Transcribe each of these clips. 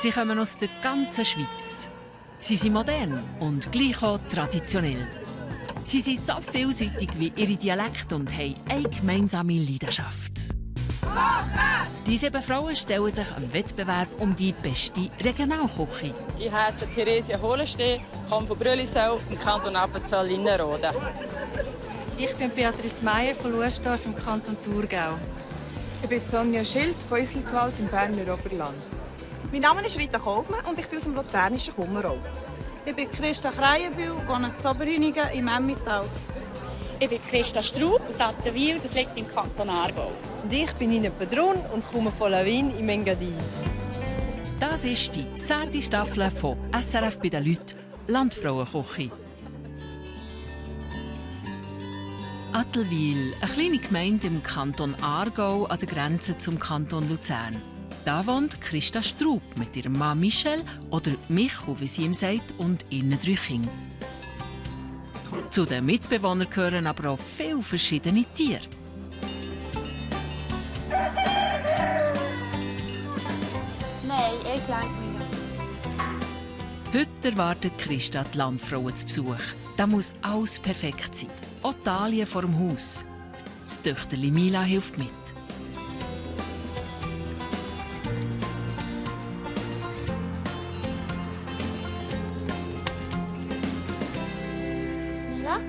Sie kommen aus der ganzen Schweiz. Sie sind modern und gleich auch traditionell. Sie sind so vielseitig wie ihre Dialekte und haben eine gemeinsame Leidenschaft. Die 7 Frauen stellen sich am Wettbewerb um die beste Regionalküche. Ich heiße Theresia Holenstein, komme von Brüllisau im Kanton Appenzell-Innerrhoden. Ich bin Beatrice Meier von Luesdorf im Kanton Thurgau. Ich bin Sonja Schild von Isselgewalt im Berner Oberland. Mein Name ist Rita Kaufmann und ich bin aus dem luzernischen Kummerau. Ich bin Christa Kreienbühl, wohne in Zoberhüningen im Emmental. Ich bin Christa Straub aus Attenwil, das liegt im Kanton Aargau. Und ich bin Ina Pedrun und komme von Lawin im Engadin. Das ist die 10. Staffel von SRF bei den Leuten Landfrauenküche. Attelwil, eine kleine Gemeinde im Kanton Aargau an der Grenze zum Kanton Luzern. Da wohnt Christa Straub mit ihrem Mann Michel oder Michu, wie sie ihm sagt, und ihren 3 Kindern. Zu den Mitbewohnern gehören aber auch viele verschiedene Tiere. Nein, ich lenke mich nicht. Heute erwartet Christa die Landfrauen zu Besuch. Da muss alles perfekt sein. Auch die Dahlien vor dem Haus. Das Töchterli Mila hilft mit. Mila?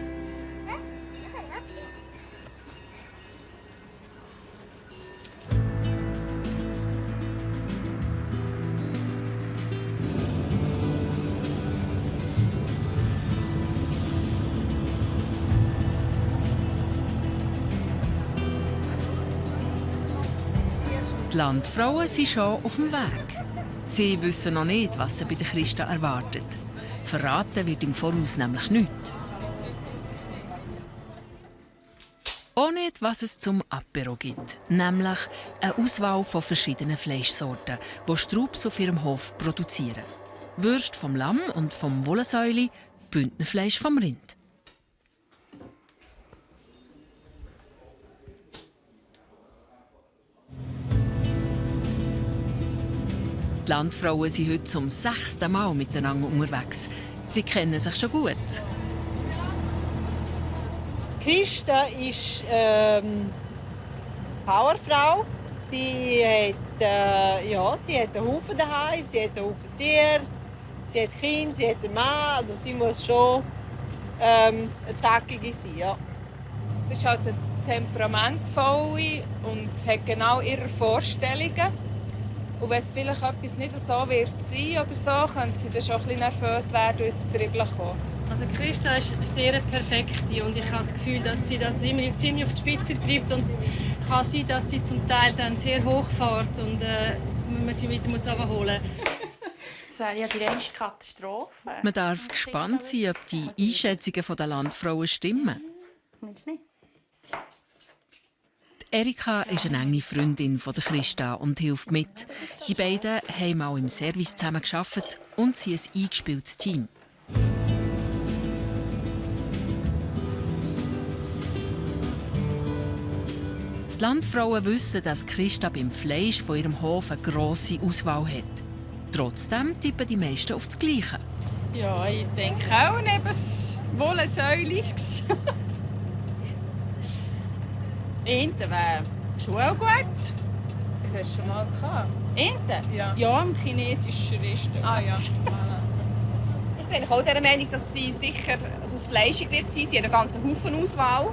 Die Landfrauen sind schon auf dem Weg. Sie wissen noch nicht, was sie bei der Christa erwartet. Verraten wird im Voraus nämlich nichts. Auch nicht, was es zum Apero gibt. Nämlich eine Auswahl von verschiedenen Fleischsorten, die Straubs auf ihrem Hof produzieren. Würste vom Lamm und vom Wollensäuli, Bündnerfleisch vom Rind. Die Landfrauen sind heute zum 6. Mal miteinander unterwegs. Sie kennen sich schon gut. Christa ist Powerfrau. Sie hat einen Haufen daheim, sie hat einen Haufen Tiere, sie hat Kinder, sie hat einen Mann. Also sie muss schon eine zackige sein. Ja. Sie ist halt eine temperamentvolle und hat genau ihre Vorstellungen. Und wenn es vielleicht etwas nicht so wird sein oder so, könnte sie dann schon ein bisschen nervös werden und ins Dribbeln kommen. Also Christa ist sehr perfekte und ich habe das Gefühl, dass sie das immer ziemlich auf die Spitze treibt und kann sein, dass sie zum Teil dann sehr hoch fährt und man sie wieder runterholen muss. Das wäre ja die reinste Katastrophe. Man darf gespannt sein, ob die Einschätzungen der Landfrauen stimmen. Meinst du nicht? Erika ist eine enge Freundin von der Christa und hilft mit. Die beiden haben auch im Service zusammen gearbeitet und sind ein eingespieltes Team. Die Landfrauen wissen, dass Christa beim Fleisch von ihrem Hof eine grosse Auswahl hat. Trotzdem tippen die meisten auf das Gleiche. Ja, ich denke auch neben das Wollensäulis. Ente wäre schon auch gut. Ich habe es schon mal gehabt. Ente? Ja. Ja, im chinesischen Restaurant. Ah ja. Ich bin auch der Meinung, dass sie sicher fleischig wird sein. Sie hat eine ganze Haufen Auswahl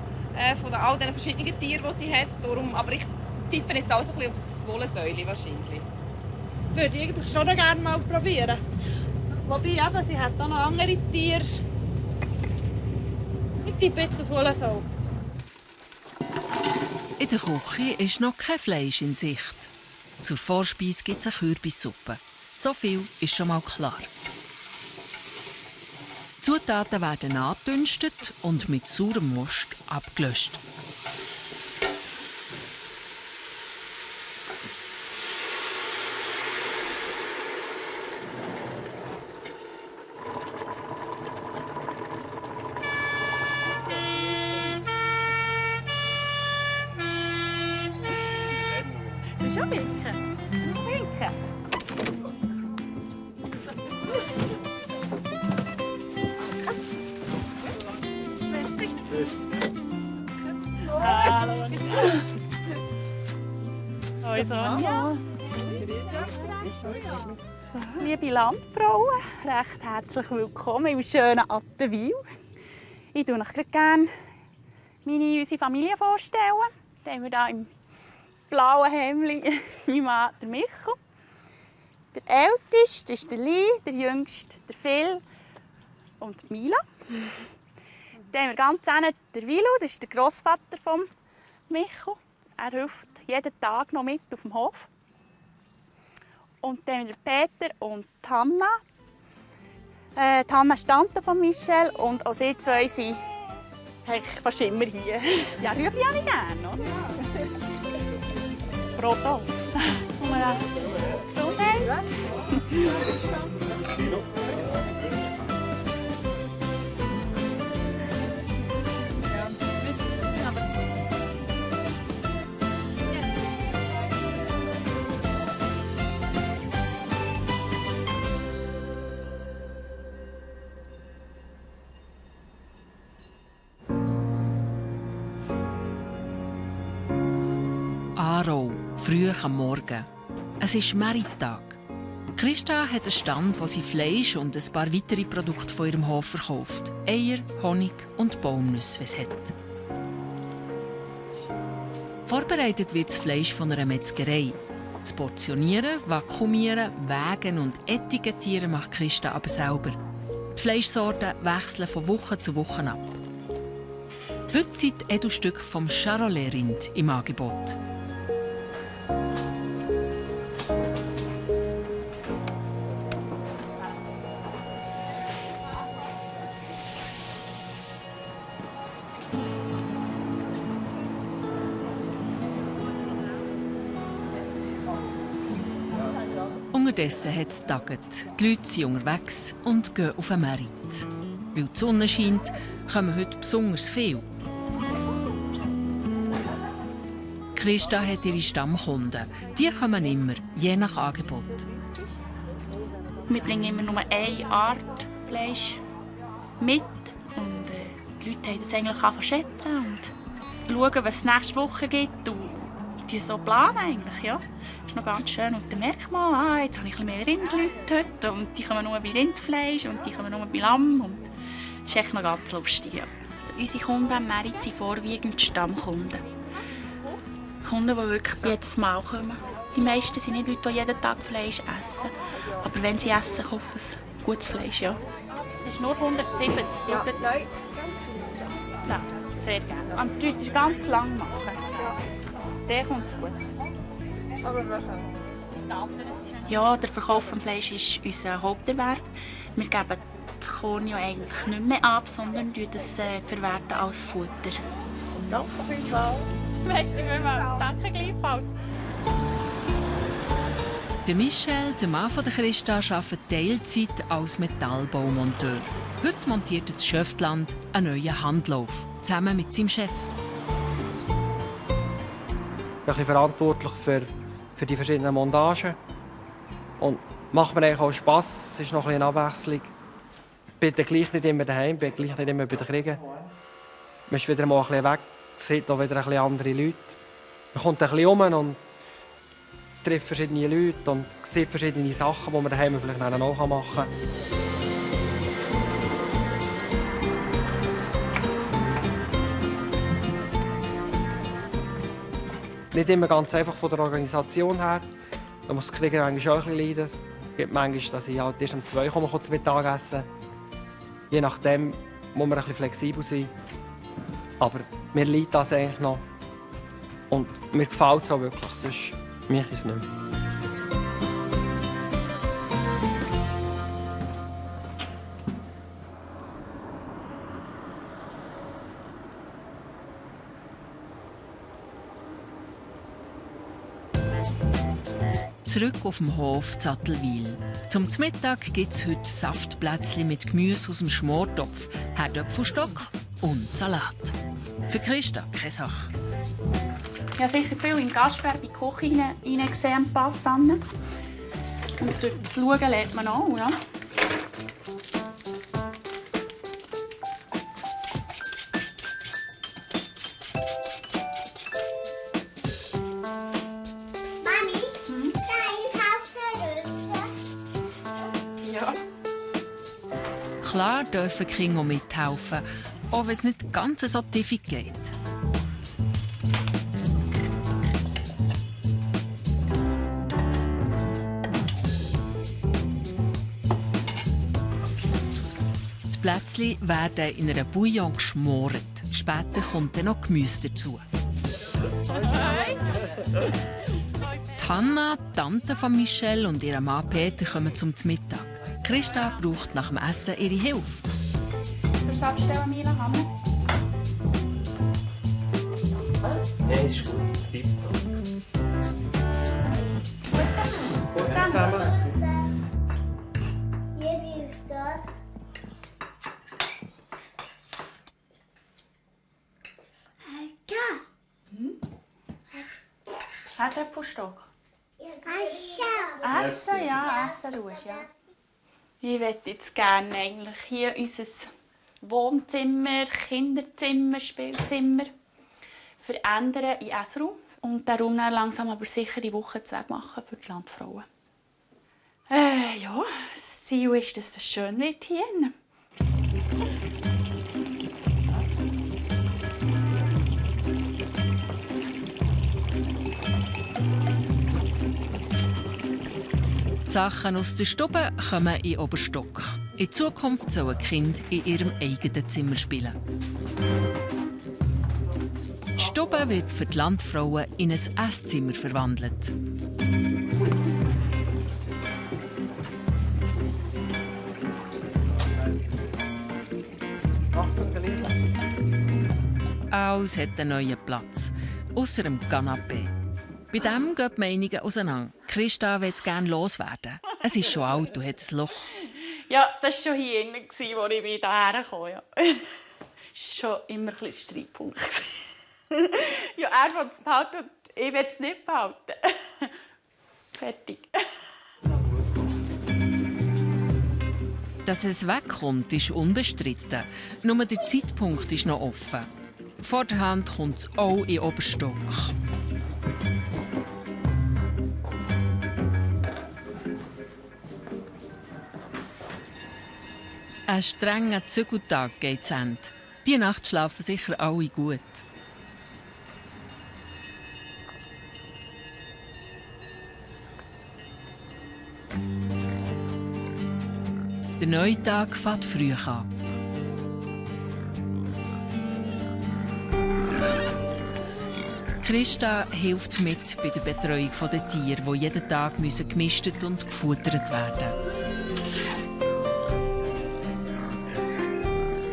von all den verschiedenen Tieren, die sie hat. Darum, aber ich tippe jetzt auch so ein bisschen aufs Wollensäuli wahrscheinlich. Würde ich eigentlich schon gerne mal probieren. Wobei, eben, sie hat auch noch andere Tiere. Ich tippe jetzt auf Wollensau. In der Küche ist noch kein Fleisch in Sicht. Zur Vorspeise gibt es eine Kürbissuppe. So viel ist schon mal klar. Die Zutaten werden angedünstet und mit saurem Most abgelöscht. Willst du auch winken? Winken? Hoi Sonja. So, liebe Landfrauen, recht herzlich willkommen im schönen Attenwil. Ich stelle euch gerne unsere Familie vorstellen. Da haben wir hier im blauen Hemdli mein Mann, der Michael. Der Älteste ist der Lee, der Jüngste der Phil und die Mila. Dann haben wir ganz hinten den Vilo, das ist der Grossvater von Michael. Er hilft jeden Tag noch mit auf dem Hof. Und dann haben wir Peter und die Hanna. Die Hanna ist die Tante von Michel und auch sie zwei sind eigentlich fast immer hier. Ja, Rüebli habe ich gerne, oder? Brot auch. Gesundheit. Aarau, früh am Morgen. Es ist Merittag. Christa hat einen Stand, wo sie Fleisch und ein paar weitere Produkte von ihrem Hof verkauft. Eier, Honig und Baumnüsse, wie es hat. Vorbereitet wird das Fleisch von einer Metzgerei. Das Portionieren, Vakuumieren, Wägen und Etikettieren macht Christa aber selber. Die Fleischsorten wechseln von Woche zu Woche ab. Heute sind die Edelstücke vom Charolais-Rind im Angebot. Unterdessen hat es getagt. Die Leute sind unterwegs und gehen auf den Markt. Weil die Sonne scheint, kommen heute besonders viele. Christa hat ihre Stammkunden. Die kommen immer, je nach Angebot. Wir bringen immer nur eine Art Fleisch mit. Und die Leute haben das eigentlich auch schätzen und schauen, was es nächste Woche gibt. Und die so planen eigentlich, ja. Das ist noch ganz schön. Und dann merkt man, jetzt habe ich ein bisschen mehr Rindleute heute. Und die kommen nur bei Rindfleisch und die kommen nur bei Lamm. Und das ist echt noch ganz lustig, ja. Also unsere Kunden am Markt sind vorwiegend Stammkunden. Kunden, die wirklich jedes Mal kommen. Die meisten sind nicht Leute, die jeden Tag Fleisch essen. Aber wenn sie essen, kaufen sie gutes Fleisch, ja. Es ist nur 170. Ja, nein, das sehr gerne. Und die Leute ganz lang machen. Der kommt es gut. Aber ja, der Verkauf von Fleisch ist unser Haupterwerb. Wir geben das Korn ja eigentlich nicht mehr ab, sondern verwerten als Futter. Danke vielmals. Merci vielmals. Danke gleichfalls. Der Michel, der Mann von der Christa, arbeitet Teilzeit als Metallbaumonteur. Heute montiert das Schöftland einen neuen Handlauf, zusammen mit seinem Chef. Ich bin verantwortlich für die verschiedenen Montagen. Und macht mir eigentlich auch Spass. Es ist noch eine Abwechslung. Ich bin gleich nicht immer daheim, bin gleich nicht immer bei den Kriegen. Man ist wieder mal ein bisschen weg, sieht auch wieder ein bisschen andere Leute. Man kommt ein bisschen um und trifft verschiedene Leute und sieht verschiedene Sachen, die man daheim vielleicht auch machen kann. Nicht immer ganz einfach von der Organisation her. Da muss der Krieger manchmal auch ein bisschen leiden. Es gibt manchmal, dass ich halt erst um 2 Uhr zum Mittagessen. Je nachdem muss man ein bisschen flexibel sein. Aber mir liegt das eigentlich noch. Und mir gefällt es auch wirklich. Sonst mache ich es nicht mehr. Zurück auf dem Hof Zattelwil. Zum Mittag gibt es heute Saftplätzchen mit Gemüse aus dem Schmortopf, Herdöpfelstock und Salat. Für Christa keine Sache. Ich habe sicher viel im Gastgewerbe in die Küche hineingesehen am Pass. Und durch das Schauen lernt man auch, ja. Klar dürfen die Kinder auch mithelfen, auch wenn es nicht ganz so tiefig geht. Die Plätzchen werden in einer Bouillon geschmort. Später kommt dann noch Gemüse dazu. Hanna, die Tante von Michelle und ihr Mann Peter kommen zum Mittag. Christa braucht nach dem Essen ihre Hilfe. Kannst du abstellen, Mila? Hammer? Nein, ist gut. Tipptopp. Gut zusammen. Wie ist das? Herdöpfelstock. Ascha. Essen, ja, essen tust ja. Ich möchte jetzt gerne eigentlich hier unser Wohnzimmer, Kinderzimmer, Spielzimmer verändern in Essraum und den Raum dann langsam aber sicher die Woche machen für die Landfrauen. Ja, das Ziel ist, dass es schön wird hier. Die Sachen aus der Stube kommen in den Oberstock. In Zukunft sollen die Kinder in ihrem eigenen Zimmer spielen. Die Stube wird für die Landfrauen in ein Esszimmer verwandelt. Alles hat einen neuen Platz, ausser dem Canapé. Bei dem gehen die Meinungen auseinander. Christa will es gerne loswerden. Es ist schon alt und hat ein Loch. Ja, das war schon hier innen, als ich hierher kam. Ja. Das war schon immer ein Streitpunkt. Ja, er will es behalten und ich will es nicht behalten. Fertig. Dass es wegkommt, ist unbestritten. Nur der Zeitpunkt ist noch offen. Vorderhand kommt es auch in den Oberstock. Ein strenger Zügeltag geht zu Ende. Diese Nacht schlafen sicher alle gut. Der neue Tag fängt früh an. Christa hilft mit bei der Betreuung der Tiere, die jeden Tag gemistet und gefuttert werden müssen.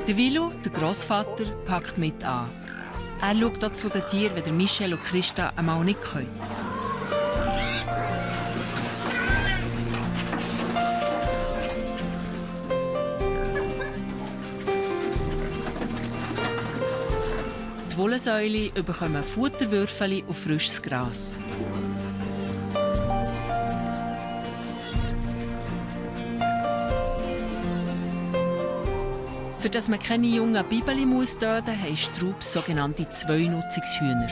Der Vilo, der Grossvater, packt mit an. Er schaut auch zu den Tieren, wenn Michelle und Christa einmal nicht können. Die Wollsäule bekommen Futterwürfel und frisches Gras. Für das man keine jungen Bibeli töten muss, haben Straubs sogenannte Zweinutzungshühner.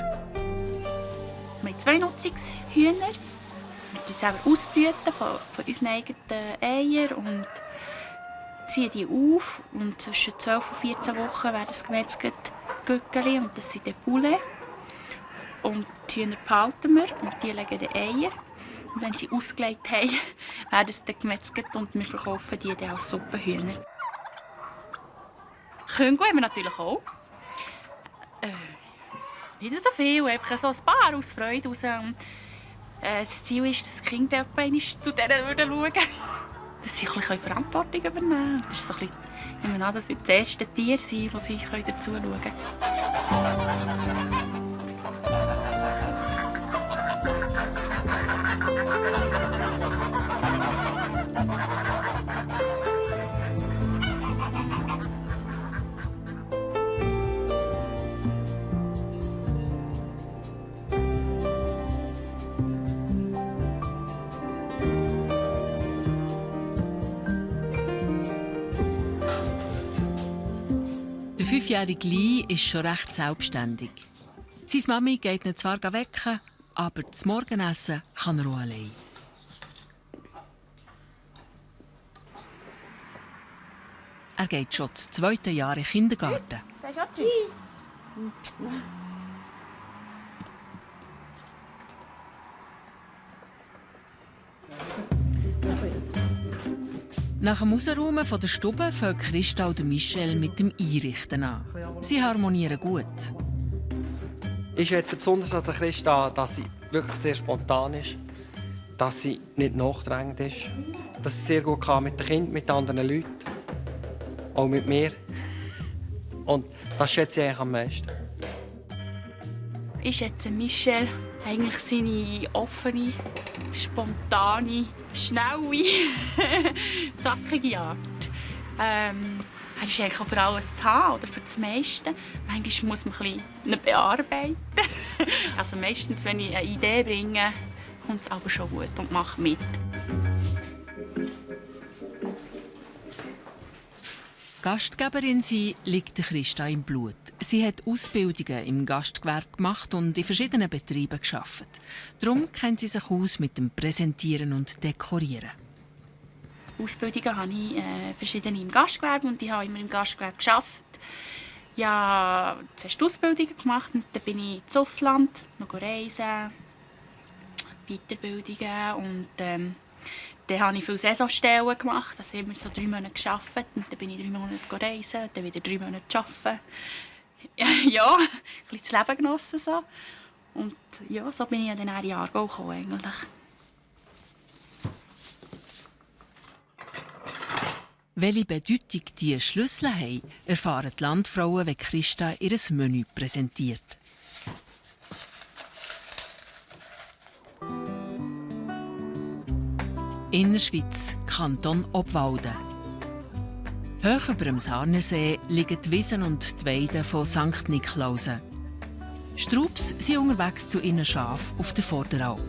Wir haben Zweinutzungshühner. Wir selber ausbrüten von unseren eigenen Eiern und ziehen die auf. Und zwischen 12 und 14 Wochen werden es gemetzelt Gückeli und das sind die Poulet. Und die Hühner behalten wir und die legen die Eier. Und wenn sie ausgelegt haben, werden sie dann gemetzelt und wir verkaufen die dann als Suppenhühner. Küngo haben wir natürlich auch. Nicht so viel, einfach so ein paar aus Freude raus. Das Ziel ist, dass die Kinder zu denen schauen würden. Dass sie ein bisschen Verantwortung übernehmen können. Das ist so ein bisschen, ich nehme an, das wird das erste Tier sein, das sie dazu schauen können. Der 5-jährige Lee ist schon recht selbstständig. Seine Mami geht ihn zwar wecken, aber das Morgenessen kann er auch allein. Er geht schon das 2. Jahr im Kindergarten. Sagst du auch Tschüss? Nach dem Rausräumen von der Stube fängt Christa und Michelle mit dem Einrichten an. Sie harmonieren gut. Ich schätze besonders an der Christa, dass sie wirklich sehr spontan ist, dass sie nicht nachdrängend ist, dass sie sehr gut kann mit den Kindern, mit anderen Leuten, auch mit mir. Und das schätze ich eigentlich am meisten. Ich schätze Michel eigentlich seine offene, spontane, schnelle, zackige Art. Er ist eigentlich auch für alles zu haben oder für das meiste. Manchmal muss man ein bisschen bearbeiten. Also meistens, wenn ich eine Idee bringe, kommt es aber schon gut und macht mit. Gastgeberin sein liegt der Christa im Blut. Sie hat Ausbildungen im Gastgewerbe gemacht und in verschiedenen Betrieben gearbeitet. Darum kennt sie sich aus mit dem Präsentieren und Dekorieren. Ausbildungen habe ich verschiedene im Gastgewerbe und ich habe immer im Gastgewerbe gearbeitet. Ich habe zuerst Ausbildungen gemacht und dann bin ich ins Ausland, noch reisen, Weiterbildungen und dann habe ich viele Saisonstellen gemacht, also immer so 3 Monate gearbeitet und dann bin ich 3 Monate reisen, dann wieder 3 Monate arbeiten. Ja, ein bisschen das Leben genossen so. Und ja, so bin ich dann in die Aargau gekommen eigentlich. Welche Bedeutung diese Schlüssel haben, erfahren die Landfrauen, wenn Christa ihr Menü präsentiert. Innerschweiz, Kanton Obwalden. Hoch über dem Sarnersee liegen die Wiesen und die Weiden von St. Niklausen. Straups sind unterwegs zu ihren Schafen auf der Vorderalp.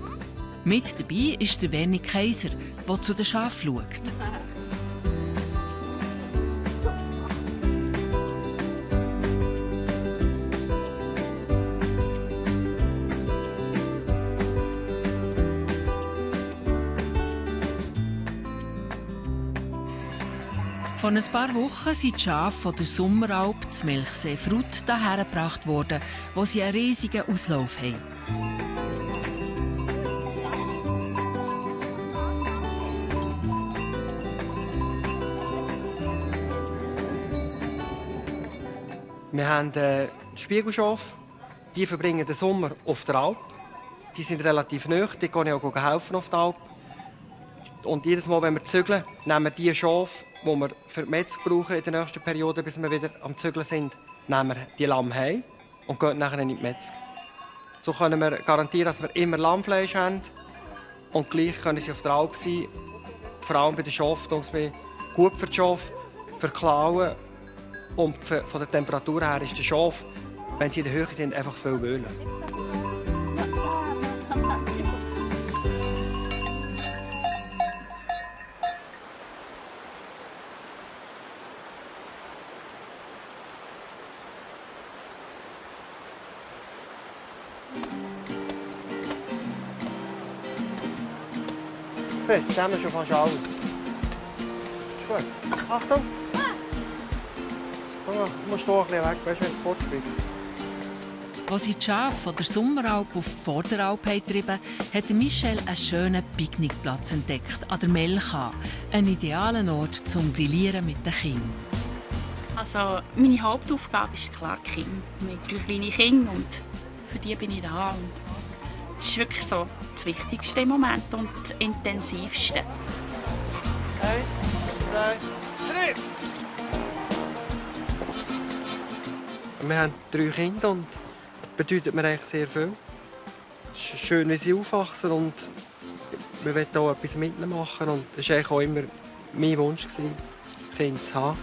Mit dabei ist der Werni Kaiser, der zu den Schafen schaut. Vor ein paar Wochen sind die Schafe von der Sommeralp zu Melchsee Frut hierher gebracht worden, wo sie einen riesigen Auslauf haben. Wir haben die Spiegelschafe. Die verbringen den Sommer auf der Alp. Die sind relativ nahe, die kann ich auch helfen auf der Alp. Und jedes Mal, wenn wir zügeln, nehmen wir die Schafe, die wir für die Metzg brauchen in der nächsten Periode, bis wir wieder am Zügeln sind, nehmen wir die Lamm heim und gehen nachher in die Metzg. So können wir garantieren, dass wir immer Lammfleisch haben und gleich können sie auf der Alp sein. Vor allem bei den Schafen tun wir gut für die Schafe, für die Klauen und von der Temperatur her ist der Schaf, wenn sie in der Höhe sind, einfach viel wöhler. Fest, jetzt haben wir schon fast alle. Ist gut. Achtung! Du musst hier ein bisschen weg, weißt du, wenn es fortspielt. Als sie die Schafe von der Sommeralp auf die Vorderalp getrieben, hat Michel einen schönen Picknickplatz entdeckt an der Melcha. Ein idealer Ort zum Grillieren mit den Kindern. Also, meine Hauptaufgabe ist klar die Kinder. Wir haben 3 kleine Kinder und für die bin ich da. Und das ist wirklich so das Wichtigste im Moment und das Intensivste. 1, 2, 3. Wir haben 3 Kinder und das bedeutet mir eigentlich sehr viel. Es ist schön, wie sie aufwachsen und wir wollen auch etwas mit ihnen machen. Und das war eigentlich auch immer mein Wunsch, Kinder zu haben.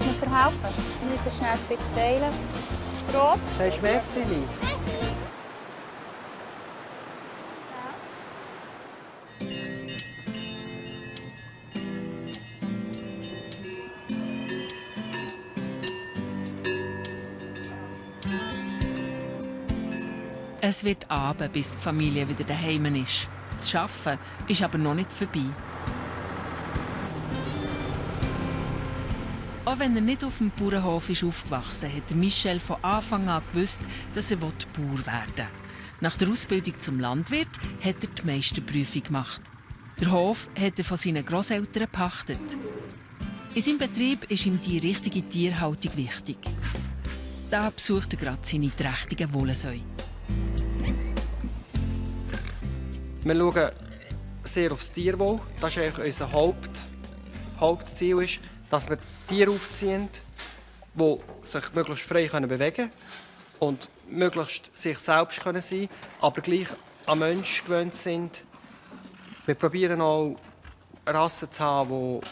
Musst du helfen? Wir müssen schnell ein bisschen teilen. Brot. Hast du mehr, Silly? Es wird Abend, bis die Familie wieder daheim ist. Das Arbeiten ist aber noch nicht vorbei. Auch wenn er nicht auf dem Bauernhof ist aufgewachsen, hat Michel von Anfang an gewusst, dass er Bauer werden will. Nach der Ausbildung zum Landwirt hat er die Meisterprüfung gemacht. Den Hof hat er von seinen Grosseltern gepachtet. In seinem Betrieb ist ihm die richtige Tierhaltung wichtig. Da besucht er gerade seine trächtigen Wollensöhne. Wir schauen sehr aufs Tierwohl. Das ist eigentlich unser Hauptziel, ist, dass wir Tiere aufziehen, die sich möglichst frei bewegen können und möglichst sich selbst sein können, aber gleich an Menschen gewöhnt sind. Wir probieren auch Rassen zu haben,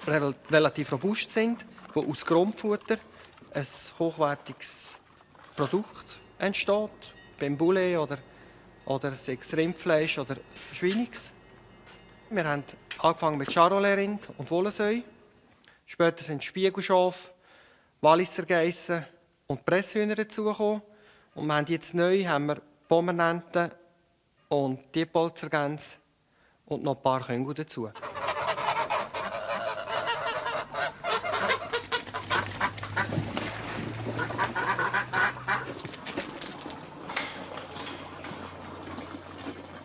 die relativ robust sind, die aus Grundfutter ein hochwertiges Produkt entsteht, beim Boulet oder Rindfleisch oder Schweinix. Wir haben angefangen mit Charolais-Rind und Wollensöi. Später sind Spiegelschafe, Walliser Geissen und Presshühner dazugekommen. Und wir haben jetzt neu Pomerenten und Diepolzergänse und noch ein paar Küngel dazu.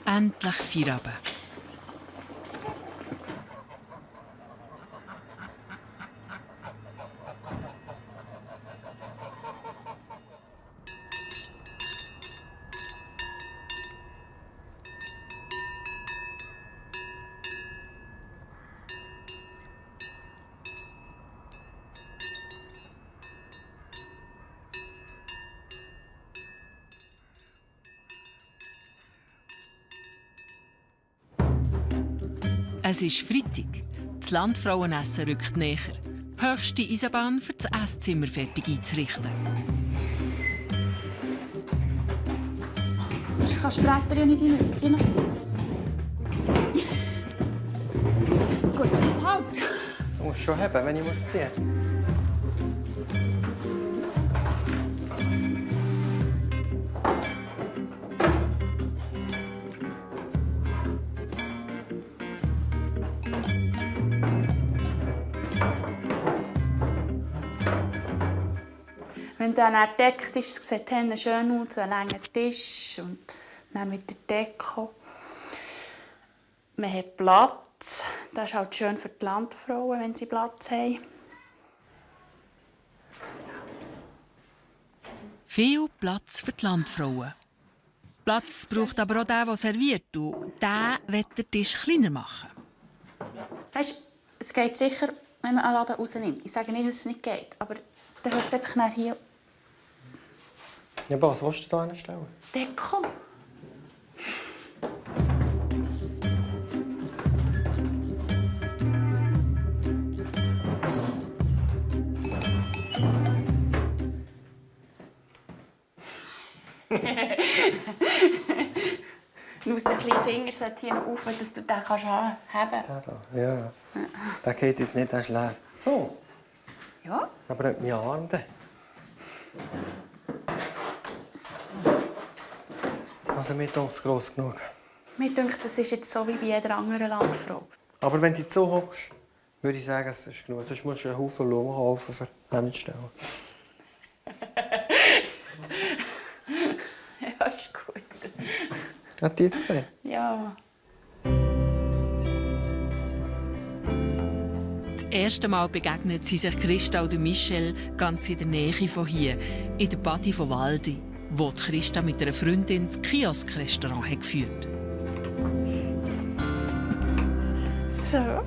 Endlich Feierabend. Es ist Freitag. Das Landfrauenessen rückt näher. Höchste Eisenbahn, für das Esszimmer fertig einzurichten. Ich kann später ja nicht hineinziehen. Gut, halt! Du musst schon haben, wenn ich ziehen muss. Wenn dann gedeckt ist, sieht es schön aus, ein langer Tisch und dann mit der Deko. Man hat Platz. Das ist halt schön für die Landfrauen, wenn sie Platz haben. Viel Platz für die Landfrauen. Platz braucht aber auch der serviert. Und der will den Tisch kleiner machen. Weißt, es geht sicher, wenn man einen Laden rausnimmt. Ich sage nicht, dass es nicht geht, aber dann hört es einfach hier. Ja, was willst du da hinstellen? Deko. Du musst den kleinen Finger hier noch auf, dass du den haben kannst. Ja. Der geht jetzt nicht, der ist leer. So. Ja. Aber hat meine Arme. Also mir ist es gross genug. Mir denkt, das ist jetzt so wie bei jeder anderen Landfrau. Aber wenn du jetzt so hockst, würde ich sagen, es ist genug. Sonst musst du einen Haufen Blumen kaufen für hinzustellen. Ja, ist gut. Hat die jetzt gesehen? Ja. Das erste Mal begegnen sie sich Christa und Michel ganz in der Nähe von hier, in der Badi von Waldi, wo die Christa mit einer Freundin das Kioskrestaurant geführt hat. So.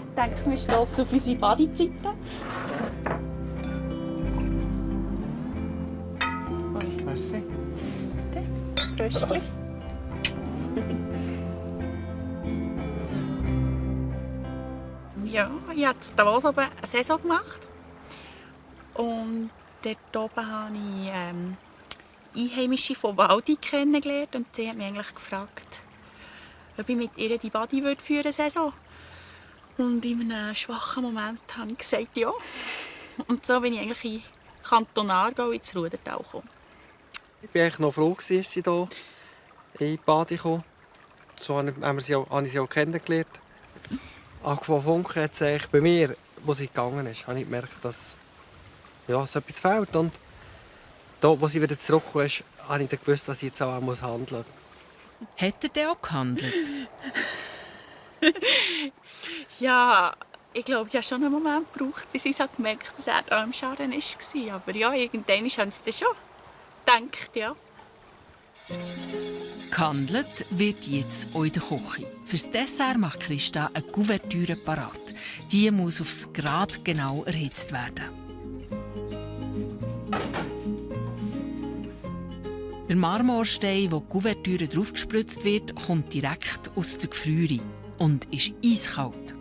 Ich denke, wir stossen auf unsere Badi-Zeiten. Merci. Fröstchen. Ja, ich habe in Davos oben eine Saison gemacht. Und dort oben habe ich Einheimische von Waldi kennengelernt. Und sie hat mich eigentlich gefragt, ob ich mit ihr die Badi für eine Saison. Und in einem schwachen Moment habe ich gesagt, ja. Und so bin ich eigentlich in Kanton Aargau ins Rudertal gekommen. Ich war eigentlich noch froh, dass sie hier in die Bade kam. So habe ich sie auch kennengelernt. Angefangen funken hat es bei mir, wo sie gegangen ist, habe ich gemerkt, dass es etwas fehlt. Und da, wo sie wieder zurückgekommen ist, habe ich dann gewusst, dass ich jetzt auch handeln muss. Hat er denn auch gehandelt? Ja, ich glaube, ich habe schon einen Moment gebraucht, bis ich gemerkt habe, dass er da am Schaden war. Aber ja, irgendwann haben sie das schon gedacht, ja. Gehandelt wird jetzt auch in der Küche. Für das Dessert macht Christa eine Kuvertüre parat. Die muss aufs Grad genau erhitzt werden. Der Marmorstein, wo die Kuvertüre draufgespritzt wird, kommt direkt aus der Gefriere und ist eiskalt.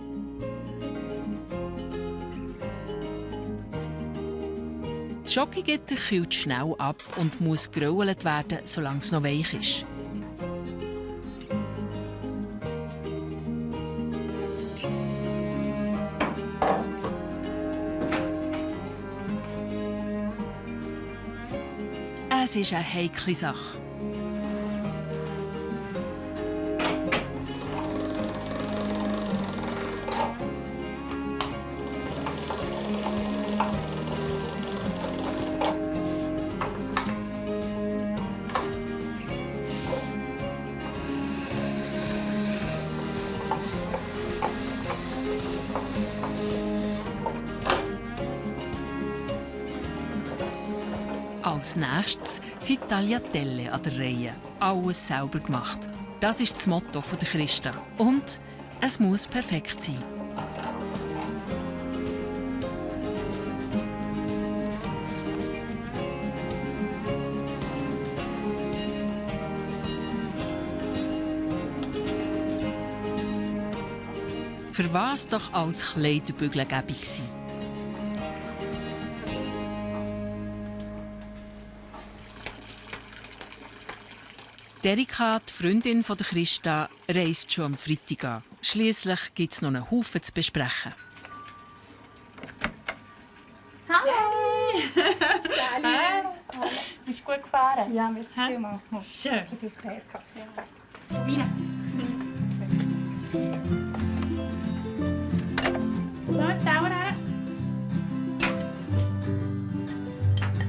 Das Schokigitter kühlt schnell ab und muss gerölt werden, solange es noch weich ist. Es ist eine heikle Sache. Als nächstes sind Tagliatelle an der Reihe. Alles selber gemacht. Das ist das Motto der Christa. Und es muss perfekt sein. Für was doch als Kleiderbügeln gäbig sein? Erika, die Freundin von Christa, reist schon am Freitag an. Schliesslich gibt es noch einen Haufen zu besprechen. Hallo! Hallo! Bist du gut gefahren? Ja, wir sind vielmals. Schön. Ich bin auf der Wieder. Gut, Dauer her.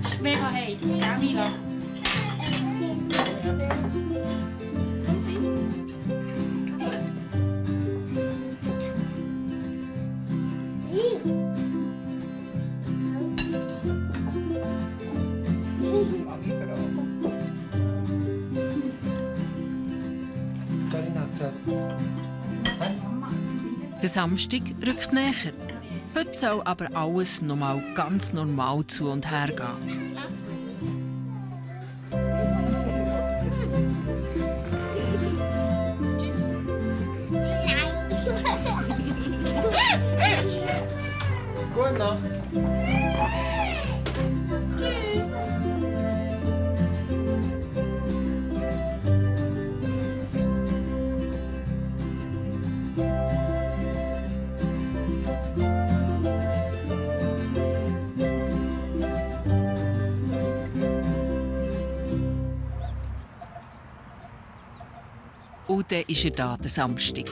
Es ist mega heiß, ja, Mila? Der Samstag rückt näher. Heute soll aber alles noch mal ganz normal zu und her gehen. Gute Nacht. Und dann ist er da, der Samstag.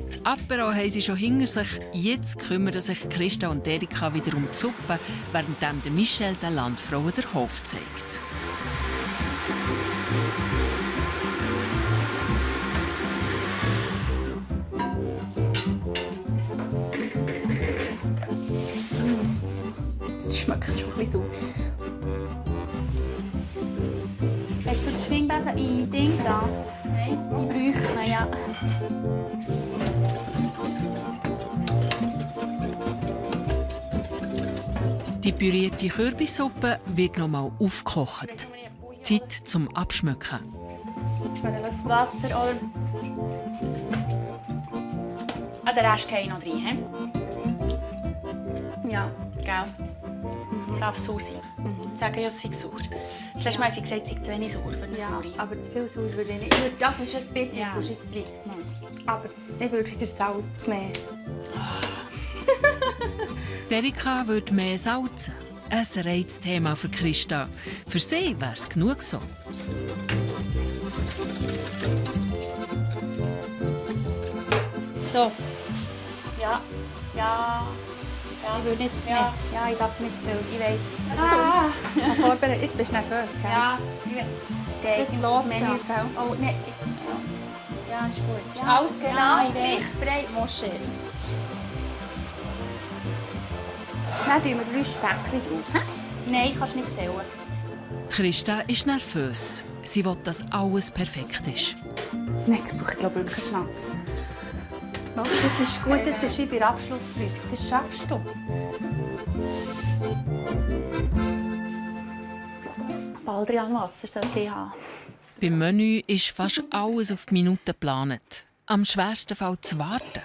Das Apero haben sie schon hinter sich. Jetzt kümmern sich Christa und Erika wieder um die Suppe, während der Michel der Landfrau den Hof zeigt. Das schmeckt schon ein bisschen so. Hast du den Schwingbesen in Ding da? Nein. Ich bräuchte ihn, ja. Die pürierte Kürbissuppe wird noch mal aufgekocht. Zeit zum Abschmecken. Ist mir ein Löffel Wasser oder... Ah, den Rest gehe ich noch rein, he? Ja, gell? Darf so sein. Sagen ja, es sei sauer. Das letzte Mal haben sie gesagt, es sei zu wenig sauer für eine Sauerei. Aber zu viel Sauer würde ich nicht. Das ist ein bisschen, das tust du jetzt drin. Aber ich würde wieder Salz mehr. Erika würde mehr salzen. ein Reizthema für Christa. Für sie wäre es genug so. So. Ja. Ich würde nicht zu viel. Ja, ich darf nicht zu viel. Ich weiss. Vorbereitet. Jetzt bist du nervös, gell? Ja, ich weiss. Es geht Jetzt los, Menü. gell? Oh, nein. Ja, ist gut. Ist alles genau ich weiss. breit, Moschee. Dann tun wir 3 Speckchen drauf. Nein, kannst nicht zählen. Christa ist nervös. Sie will, dass alles perfekt ist. Nein, jetzt brauche ich glaube wirklich einen Schnaps. Das ist gut, das ist wie bei der Abschlussprüfung. Das schaffst du. Baldrian Wasser sollte ich haben. Beim Menü ist fast alles auf die Minute geplant. Am schwersten fällt zu warten.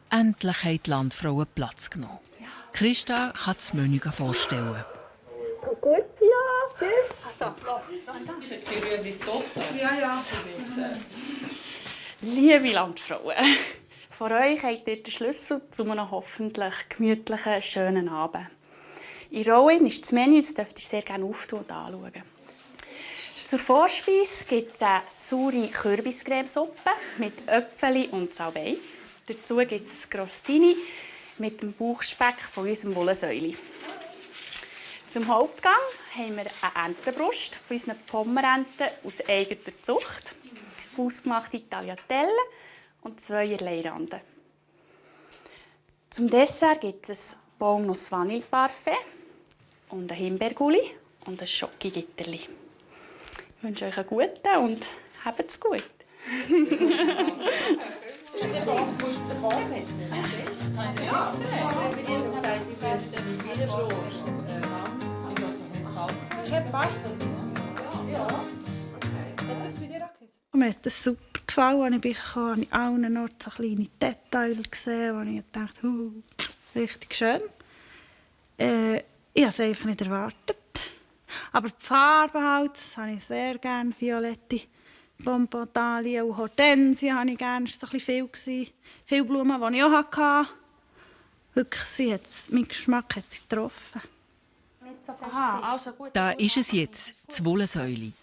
Endlich haben die Landfrauen Platz genommen. Christa kann das Menü vorstellen. So gut? Ja, gut. Also, los. Ja. Liebe Landfrauen, von euch habt ihr den Schlüssel zu einem hoffentlich gemütlichen, schönen Abend. In Rouen ist das Menü, das dürft ihr sehr gerne auftun und anschauen. Zur Vorspeise gibt es eine saure Kürbiscremesuppe mit Äpfel und Salbei. Dazu gibt es Crostini mit dem Bauchspeck von unserem Wollensäuli. Zum Hauptgang haben wir eine Entenbrust von unseren Pommerenten aus eigener Zucht, hausgemachte Tagliatelle und 2 Randen. Zum Dessert gibt es ein Baumnuss-Vanille-Parfait und ein Himbeergulli und ein Schokogitterli. Ich wünsche euch einen guten und habt's gut. Mir hat es super gefallen, als ich kam. Habe ich allen Orten so kleine Details gesehen, wo ich dachte, richtig schön. Ich habe es einfach nicht erwartet. Aber die Farbe halt, das habe ich sehr gerne. Violette Bonbontalien und Hortensien habe ich gerne. Das war so ein bisschen viel. Viele Blumen, die ich auch hatte. Wirklich, mein Geschmack hat sie getroffen. Aha, also gut. Da ist es jetzt, das Wollensäuli.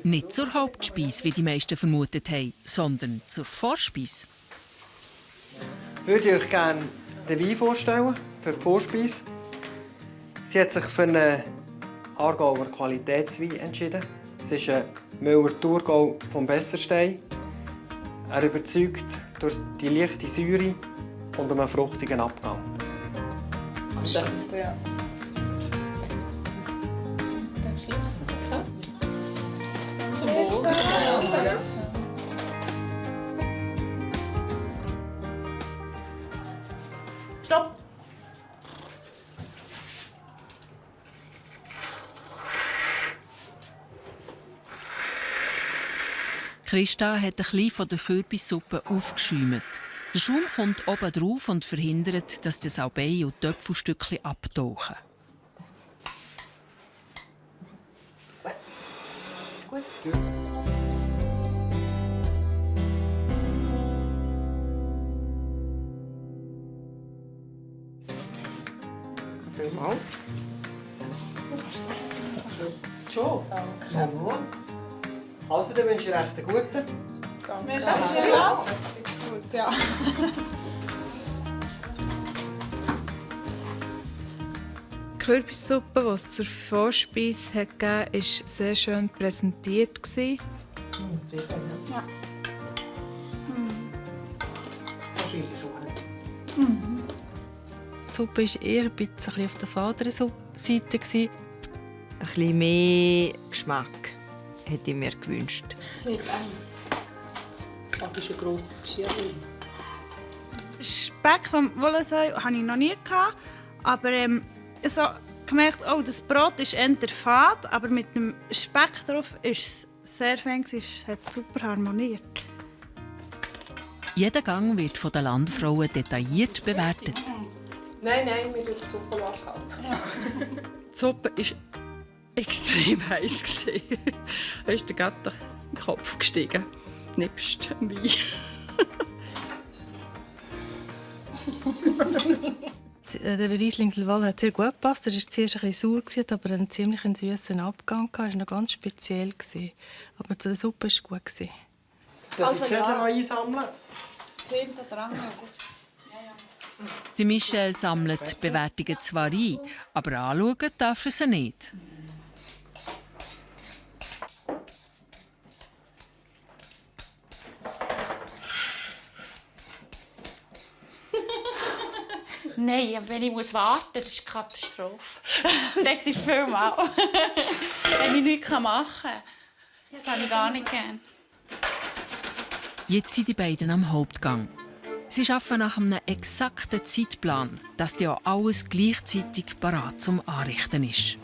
Nicht zur Hauptspeise, wie die meisten vermutet haben, sondern zur Vorspeise. Würde ich euch gerne den Wein vorstellen für die Vorspeise. Sie hat sich für einen Aargauer Qualitätswein entschieden. Es ist ein Müller-Thurgau vom Besserstein. Er überzeugt durch die leichte Säure und einen fruchtigen Abgang. Ja. Zum Wohl. Stopp! Christa hat ein bisschen von der Kürbissuppe aufgeschäumt. Der Schaum kommt oben drauf und verhindert, dass der Salbei und die Töpfelstückchen abtauchen. Gut. Vielmals. Schon? Danke. Also, dann wünsche ich recht einen guten. Merci. Ja. Gut, ja. Die Kürbissuppe, die es zur Vorspeise gegeben hat, war sehr schön präsentiert. Sehr schön. Ja. Wahrscheinlich schon. Die Suppe war eher ein bisschen auf der faderen Seite. Ein bisschen mehr Geschmack hätte ich mir gewünscht. Sehr eng. Das ist ein grosses Geschirr. Speck vom Wollensäu hatte ich noch nie. Aber ich habe gemerkt, das Brot ist eher fad, aber mit dem Speck drauf ist es sehr fein. Es hat super harmoniert. Jeder Gang wird von den Landfrauen detailliert bewertet. Nein, wir dürfen die Suppe abkalten. Die Suppe war extrem heiß. Da ist der Gatter in den Kopf gestiegen. Nebst dem Wein. Die Der Riesling Silvaner hat sehr gut gepasst. Er war zuerst ein bisschen sauer, aber einen ziemlich süßen Abgang. Er war noch ganz speziell. Aber zu der Suppe war es gut. Darf ich die Zettel noch einsammeln? 10 dran. Die Michelle sammelt die Bewertungen zwar ein, aber anschauen darf sie nicht. Nein, aber wenn ich warten muss, das ist eine Katastrophe. Das ist viel mal. Wenn ich nichts machen kann, das habe ich gar nicht gern. Jetzt sind die beiden am Hauptgang. Sie arbeiten nach einem exakten Zeitplan, dass ja alles gleichzeitig parat zum Anrichten ist.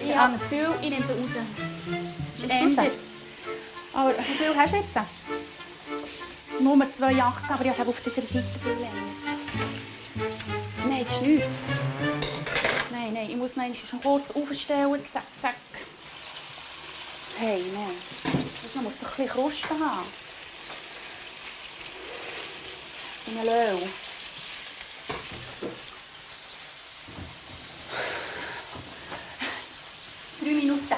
Ich habe das Gefühl, ich nehme sie raus. Das ist Ende. Aber wie viel hast du jetzt? Nur 2,18, aber ich habe auf dieser Seite viel länger. Nein, das ist nichts. Nein, ich muss noch schon kurz aufstellen. Zack, zack. Hey, nein. Das muss doch ein bisschen Kruste haben. In einer Löwe. Minuten.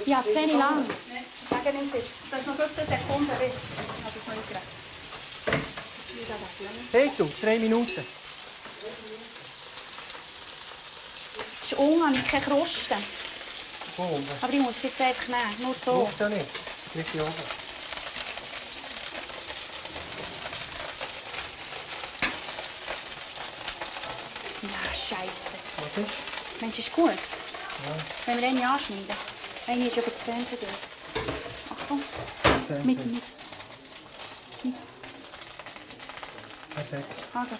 Ja, 10 lang. Sagen Sie jetzt. Das ist noch 15 Sekunden. Ich habe das noch eingerechnet. Hey, du, 3 Minuten. Das ist unten, habe ich keine Kruste. Oh, aber ich muss es jetzt einfach nehmen. Nur so. Brauchst du nicht. Leg sie oben. Ja, Scheiße. Was ist? Mensch, ist gut. Ja. Wenn wir eine anschneiden. Eine ist über das Fernsehen. Achtung. Mit. Perfekt. Also.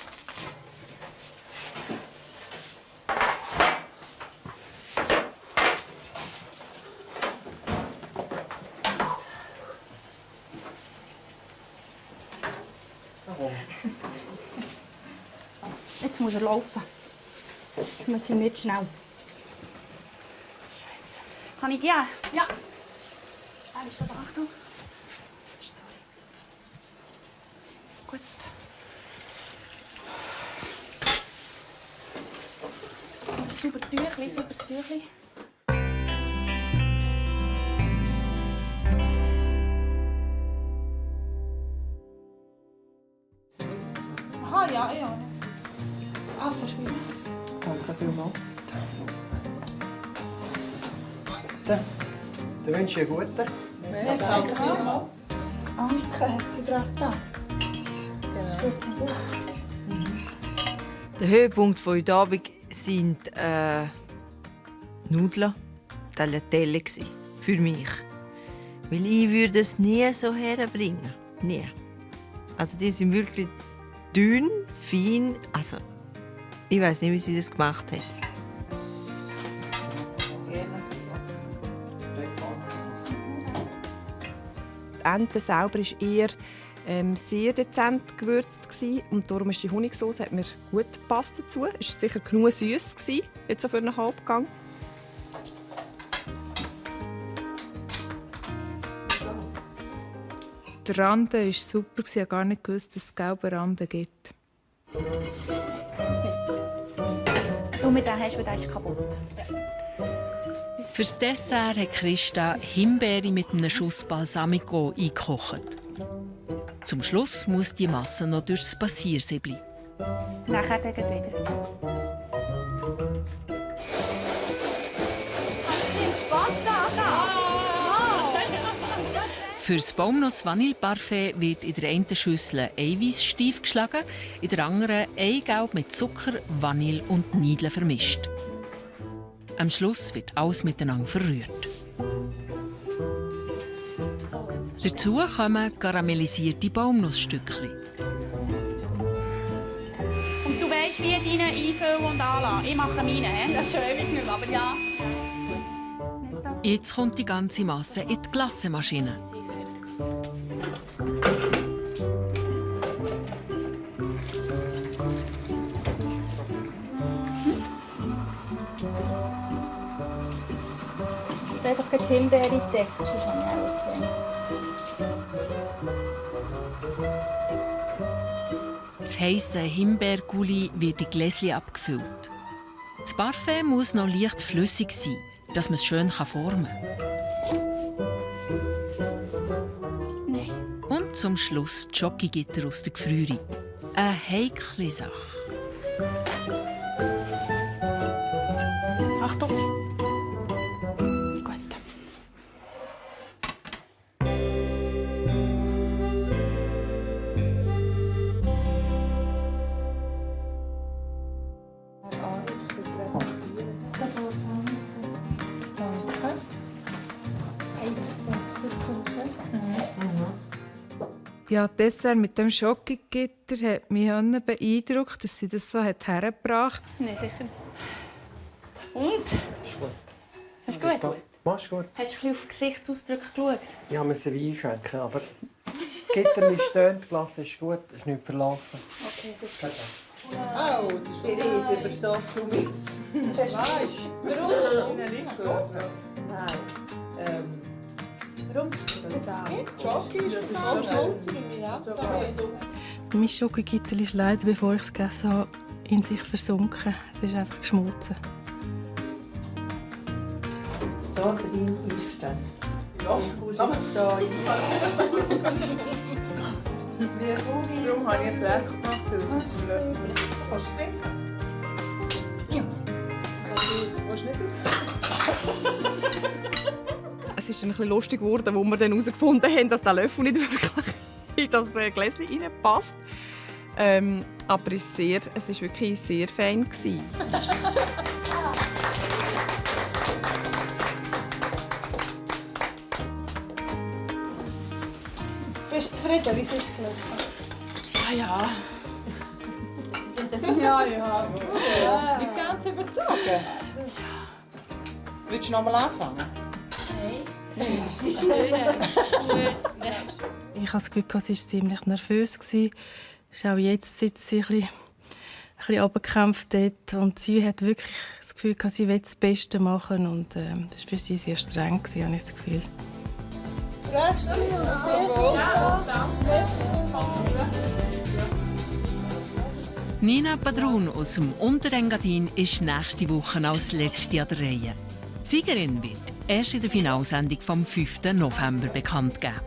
Jetzt muss er laufen. Jetzt muss ich nicht schnell. Kann ich gehen? Ja. Er ist schon da. Achtung. Sorry. Gut. Sauber Tüchli, sauberes Tüchli. Aha, ja. Ah, verschwindet es. Danke vielmals. Dann wünsche ich einen guten. Danke. Anke hat sie gerade da. Das ist gut. Der Höhepunkt von heute Abend sind Nudeln, Tagliatelle für mich. Weil ich würde es nie so herbringen. Nie. Also die sind wirklich dünn, fein. Also ich weiß nicht, wie sie das gemacht hat. Die Ente selber war eher sehr dezent gewürzt und darum ist die Honigsauce hat mir gut gepasst dazu. Es war sicher genug süß jetzt so für einen Halbgang. Der Rande war super. Ich habe gar nicht gewusst, dass es gelbe Rande gibt. Du mit dem hast, weil der ist kaputt. Fürs Dessert hat Christa Himbeere mit einem Schuss Balsamico eingekocht. Zum Schluss muss die Masse noch durchs Passiersäbli. Nachher gegen wieder. Für das Baumnuss-Vanille-Parfait wird in der einen Schüssel Eiweiß steif geschlagen, in der anderen Eigelb mit Zucker, Vanille und Niedeln vermischt. Am Schluss wird alles miteinander verrührt. Dazu kommen karamellisierte Baumnussstückchen. Und du weißt, wie ich deine einfüllen und anlassen. Ich mache meine, he? Das ist schon ewig nicht mehr, aber ja. Jetzt kommt die ganze Masse in die Glasemaschine. Einfach keine Himbeere entdeckt, sonst habe ich auch gesehen. Das heisse Himbeergulli wird in Gläschen abgefüllt. Das Parfait muss noch leicht flüssig sein, dass man es schön formen kann. Und zum Schluss die Schokigitter aus der Gefrierung. Eine heikle Sache. Achtung! Ja, das Dessert mit dem Schokigitter hat mich beeindruckt, dass sie das so hergebracht hat. Nein, sicher. Und? Ist gut. Hast du gut? Machst du gut. Hast du ein bisschen auf Gesichtsausdrücke geschaut? Ich musste Wein schenken, aber das Gitter stehen, die Klasse ist gut, es ist nicht verlaufen. Okay, super. Oh, die Riese, verstehst du mich? Weißt du, warum ist es nicht gut? Nein. Warum? Das geht. Schoki ist so schmutzig in mir auch. Mein Schokigitter ist leider, bevor ich es gegessen habe, in sich versunken. Es ist einfach geschmolzen. Da drin ist das. Ja, da rein. Warum habe ich einen Fleck gemacht? Kannst du trinken? Ja. Willst du nicht das? Es ist ein bisschen lustig geworden, wo wir dann herausgefunden haben, dass der Löffel nicht wirklich in das Gläschen reinpasst. Aber es war wirklich sehr fein. Bist du zufrieden? Wie ist es gelaufen? Ja. Ja. Nicht ganz überzogen. Willst du noch mal anfangen? Nein. Ich habe das Gefühl, sie war ziemlich nervös. Auch jetzt sitzt sie ein bisschen runtergekämpft dort. Und sie hat wirklich das Gefühl, sie will das Beste machen. Und das war für sie sehr streng, habe ich das Gefühl. Freust du dich auf dich? Ja, Nina Padrun aus dem Unterengadin ist nächste Woche als letzte an der Reihe. Die Siegerin wird erst in der Finalsendung vom 5. November bekannt geben.